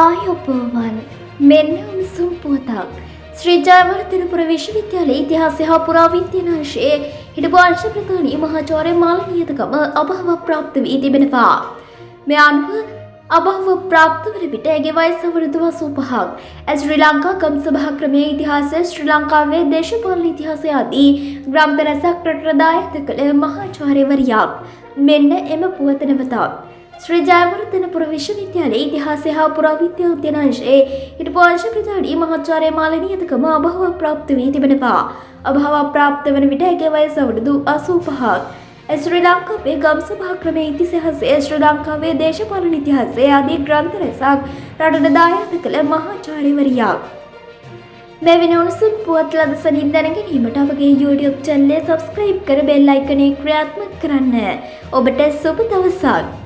ආයුබෝවන්. මෙන්න උණුසුම් පුවතක්. ශ්‍රී ජයවර්ධනපුර විශ්වවිද්‍යාලයේ ඉතිහාසය හා පුරාවිද්‍යා අංශයේ හිටපු අංශ ප්‍රධානී මහාචාර්ය මාලනියතගම අභාව ප්‍රාප්ත වී තිබෙනවා. මේ අනුව අභාව ප්‍රාප්ත වන විට ඇගේ වයස අවුරුදු 85ක්. ඇය ශ්‍රී ලංකා ගම් සභා ක්‍රමයේ ඉතිහාසය, ශ්‍රී ලංකාවේ දේශපාලන ඉතිහාසය ආදී ග්‍රන්ථ රැසක් රටට දායාද කළ මහාචාර්යවරියක්. මෙන්න එම පුවත නැවතත්. ශ්‍රී ජයවර්ධනපුර විශ්වවිද්‍යාලයේ ඉතිහාසය හා පුරාවිද්‍යා අධ්‍යයනාංශයේ හිටපු අංශ ප්‍රධානී මහාචාර්ය මාලනියතගම අභාව ප්‍රාප්ත වී තිබෙනවා. අභාව ප්‍රාප්ත වන විට ඇගේ වයස අවුරුදු 85ක්. ඇය ශ්‍රී ලංකාවේ ගම් සභා ක්‍රමයේ ඉතිහාසය, ශ්‍රී ලංකාවේ දේශපාලන ඉතිහාසය ආදී ග්‍රන්ථ රැසක් රටට දායාද කළ මහාචාර්යවරියක්. මෙවැනි උණුසුම් පුවත් ලද සැනින් දැන ගැනීමට අපගේ YouTube චැනලය සබ්ස්ක්‍රයිබ් කර බෙල් අයිකනය ක්‍රියාත්මක කරන්න. ඔබට සුබ දවසක්.